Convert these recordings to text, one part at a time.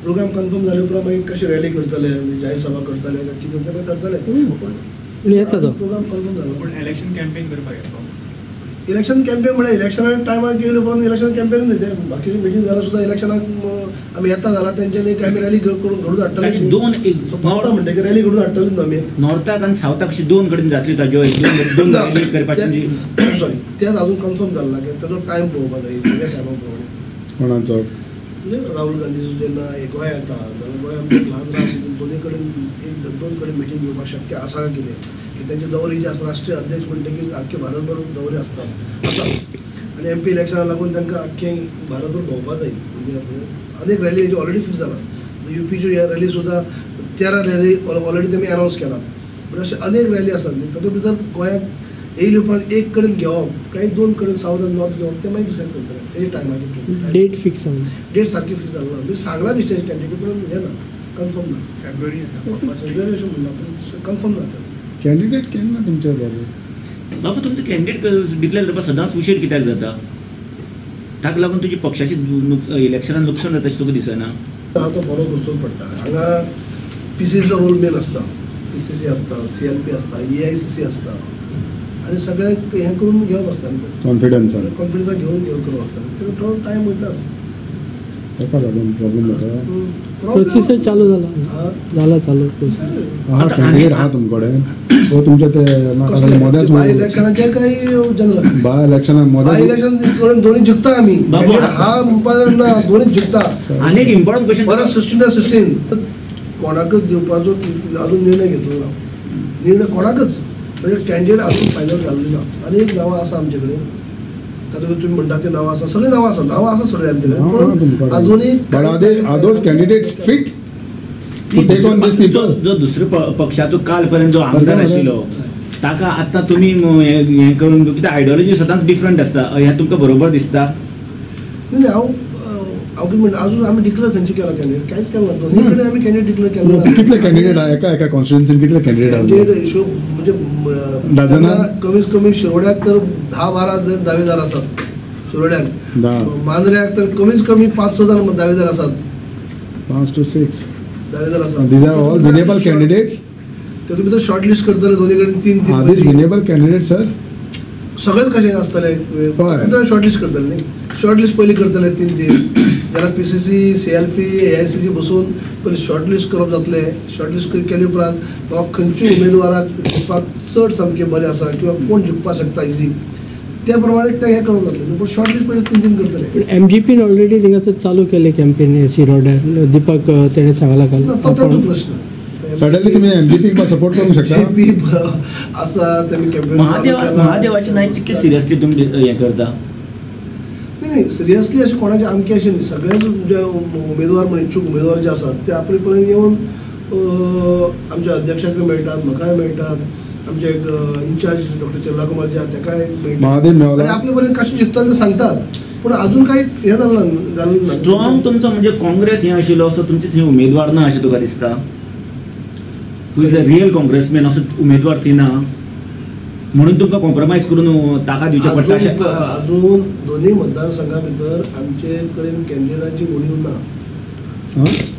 Programme confirm जाले उपरांत मागीर कशी रॅली करतले, जाहीर सभा करतले काय कितें तें मागीर थारतलें. पण येता तो प्रोग्राम कन्फर्म जालो. पूण इलेक्शन कॅम्पेन करपाक येता. इलेक्शन कॅम्पेन म्हळ्यार इलेक्शना टायमार गेले उपरांत इलेक्शन कॅम्पेन न्ही तें, बाकीचे मिटींग जाल्यार सुद्दां इलेक्शनाक आमी येता जाल्यार तेंच्यांनी आमी रॅली करून घडून हाडटले. दोन पावता म्हणटकीर रॅली घडून हाडटले न्हू आमी. नॉर्थाक आनी सावथाक अशी दोन कडेन जातली ताज्यो, दोन रॅली करपाची. सॉरी, तेच अजून कन्फर्म जालें ना, ताजो टायम पळोवपाक जाय, तेज्या टायमा प्रमाणे. कोणाचो? म्हणजे राहुल गांधीचो जेन्ना गोंय येता जाल्यार गोंय आमचें ल्हान राज्य, दोनूय कडेन एक दोन कडेन मिटींग घेवपाक शक्य आसा काय कितें, की तेंचे दौरे जे आसा राष्ट्रीय अध्यक्ष म्हणटकीच आख्खे भारतभर दौरे आसतात आसा, आनी एम पी इलेक्शनाक लागून तांकां आख्खें भारतभर भोंवपाक जाय. म्हणजे अनेक रॅली हेजी ऑलरेडी फिक्स जाला. युपीच्यो ह्या रॅली सुद्दां 13 रॅली ऑलरेडी तेमी अनावन्स केला. म्हणजे अशे अनेक रॅली आसात न्ही, तातूंत भितर गोंयांत येयले उपरांत एक कडेन घेवप काय दोन कडेन सावथ आनी नॉर्थ घेवप तें मागीर डिसायड करतले तेजे टायमाचेर. डेट फिक्स, डेट सारकी फिक्स जाली ना. म्हणजे सांगलां बेश्टें टेंटेटीव, पूण हें ना, कन्फर्म ना. फेब्रुवारी फेब्रुवारी अशें म्हणलां पूण कन्फर्म ना. कॅन्डिडेट केन्ना तुमच्या बाबू? बाबू तुमचो कॅन्डिडेट डिक्लेअर करपाक सदांच उशीर कित्याक जाता? ताका लागून तुजी पक्षाची इलेक्शनान लुकसाण जाता अशें तुका दिसना? तो फॉलो करचोच पडटा. हांगा पीसीसीचो रोल मेन आसता, पीसीसी आसता, सीएलपी आसता, एआयसीसी आसता, आनी सगळ्यांक हें करून घेवप आसता, कॉन्फिडन्सान कॉन्फिडन्सान घेवन घेवन करप आसता. ताका थोडो टायम वयताच, ताका लागून प्रॉब्लेम जाता. प्रोसेसर चालू जाला, जाला चालू प्रोसेस. हा कॅन्डिडेट आहा तुमचे कडेन हो तुमचे ते मदेंच बाय इलेक्शनाचे काय जनरल बाय इलेक्शनाक बाय इलेक्शन कडेन दोन्ही जिखता आमी. हा म्हणपा ना, दोन्ही जिखता. आनी एक इम्पॉर्टंट क्वेश्चन, परत 16 कोणाकच दिवपाचो अजून निर्णय घेतलो ना. निर्णय कोणाकच म्हणजे कॅन्डिडेट अजून फायनल जाल्ली ना. आनी एक नांवां आसा आमचे कडेन, तातूंत तुमी म्हणटा ती नांवां आसा, सगळीं नांवां आसा, नांवां आसा सगळीं आमचे कडेन, पूण अजूनय Are those candidates fit to take on these people? जो दुसऱ्या पक्षाचो काल पर्यंत जो आमदार आशिल्लो ताका आतां तुमी हें करून कित्याक आयडियोलॉजी सदांच डिफरंट आसता, हें तुमकां बरोबर दिसता? न्ही, हांव हांव कितें म्हणटा, अजून आमी डिक्लेअर खंयचे केला कॅन्डिडेट, कांयच केला ना. दोन्ही कडेन आमी कॅन्डिडेट डिक्लेअर केला ना. कितले कॅन्डिडेट आहा एका एका कॉन्स्टिट्युएन्सीन? कितले कॅन्डिडेट आहा? कॅन्डिडेट हिशोब म्हणजे डझनान? कमीत कमी शिरोड्याक तर 10-12 दावेदार आसात शिरोड्याक, मांद्र्याक तर कमीत कमी 5-6 जाण दावेदार आसात. 5 to 6 दावेदार आसात. These are all winnable candidates. तातूंत भितर शॉर्ट लिस्ट करतले दोन्ही कडेन 3-3. Are these winnable candidates, sir? सगळेच कशें आसतले, शॉर्ट लिस्ट करतले न्ही. शॉर्ट लिस्ट पयलीं करतले 3-3, जेन्ना पीसीसी, सीएलपी, एआयसीसी बसून पयलीं शॉर्ट लिस्ट करप जातलें. शॉर्ट लिस्ट केले उपरांत बाबा खंयच्या उमेदवाराक जिखपाक चड सामकें बरें आसा किंवा कोण जिखपाक शकता इजी, त्या प्रमाणे ते हें करप जातलें. पूण शॉर्ट लिस्ट पयलीं 3-3 करतले. पूण एमजीपीन ऑलरेडी थिंगासर चालू केले कॅम्पेन शिरोड्यार, दीपक तेणें सांगला काल. तो ताचो प्रश्न. सडनली तुम्ही एमजीपीक सपोर्ट करूंक शकता? आसा तेमी कॅम्पेन. महादेवाचे नायक कितले सिरियसली तुमी हें करता? नाही, सिरियसली अशें कोणाचें आमचें अशें न्ही. सगळेच जे उमेदवार म्हण इच्छूक उमेदवार जे आसात ते आपले पर्यंत येवन आमच्या अध्यक्षांक मेळटात, म्हाकाय मेळटात, आमचे एक इन्चार्ज डॉक्टर चेल्ला कुमार जे आसा तेकाय मेळटात, आनी आपले पर्यंत कशें जिखतले ते सांगतात. पूण अजून कांय हें जालें ना. स्ट्रॉंग तुमचो म्हणजे काँग्रेस हें आशिल्लो असो तुमचे थंय उमेदवार ना अशें तुका दिसता? Who is a real congressman असो उमेदवार थंय ना म्हणून तुमकां कॉम्प्रोमायज करून ताका दिवचें पडटा अशें? अजून दोन्ही मतदारसंघा भितर आमचे कडेन कॅन्डिडेटाची उणीव ना.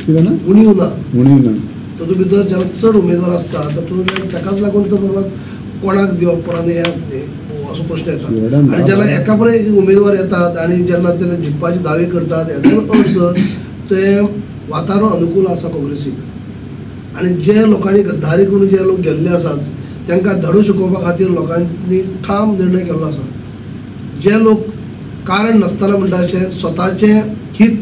कितें ना? उणीव ना. उणीव ना. तातूंत भितर जेन्ना चड उमेदवार आसता तातूंत ताकाच लागून तो बाबा कोणाक दिवप कोणाक हें असो प्रश्न येता. आनी जेन्ना एका परस एक उमेदवार येतात आनी जेन्ना ते जिखपाचे दावे करतात, हेचो अर्थ ते वातावरण अनुकूल आसा काँग्रेसीक. आनी जे लोकांनी गद्दारी करून जे लोक गेल्ले आसात तांकां धडो शिकोवपा खातीर लोकांनी ठाम निर्णय केल्लो आसा. जे लोक कारण नासतना म्हणटा अशें स्वताचें हित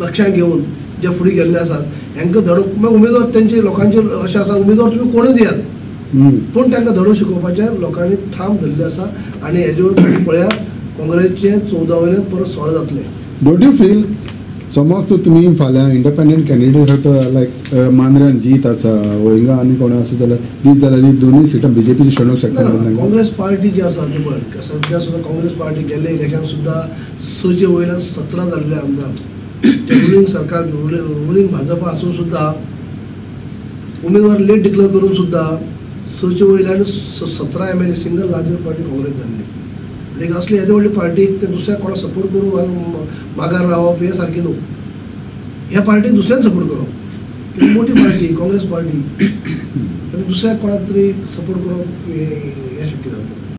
लक्षांत घेवन जे फुडें गेल्ले आसात हांकां धडो उमेदवार तेंचे लोकांचे अशें आसा, उमेदवार तुमी कोणूय दियात पूण तांकां धडो शिकोवपाचें लोकांनी ठाम धरलें आसा. आनी हेजे वयर पळयात काँग्रेसचे 14 वयल्यान परत 16 जातले. Don't you feel समज तूं तुमी फाल्यां इंडिपेंडंट कॅन्डिडेट लायक मांद्र्यान जीत आसा हिंगा आनी कोण आसा जाल्यार दीत जाल्यार दोनूय सिटां बीजेपीची शेणोवंक शकता. काँग्रेस पार्टी जी आसा ती पळय सद्या सुद्दां काँग्रेस पार्टी गेल्ले इलेक्शन सुद्दां 6 वयल्यान 17 जाल्ले आमदार. रुलिंग सरकार रुलिंग भाजपा आसून सुद्दां उमेदवार लेट डिक्लेअर करून सुद्दां 6 वयल्यान 17 MLA single largest party Congress जाल्ली. आनी असली येदी व्हडली पार्टीक ते दुसऱ्या कोणा सपोर्ट करून मागार रावप हें सारकें न्हू. ह्या पार्टीक दुसऱ्यान सपोर्ट करप, मोठी पार्टी काँग्रेस पार्टी, आनी दुसऱ्या कोणाक तरी सपोर्ट करप हें शक्य जाता.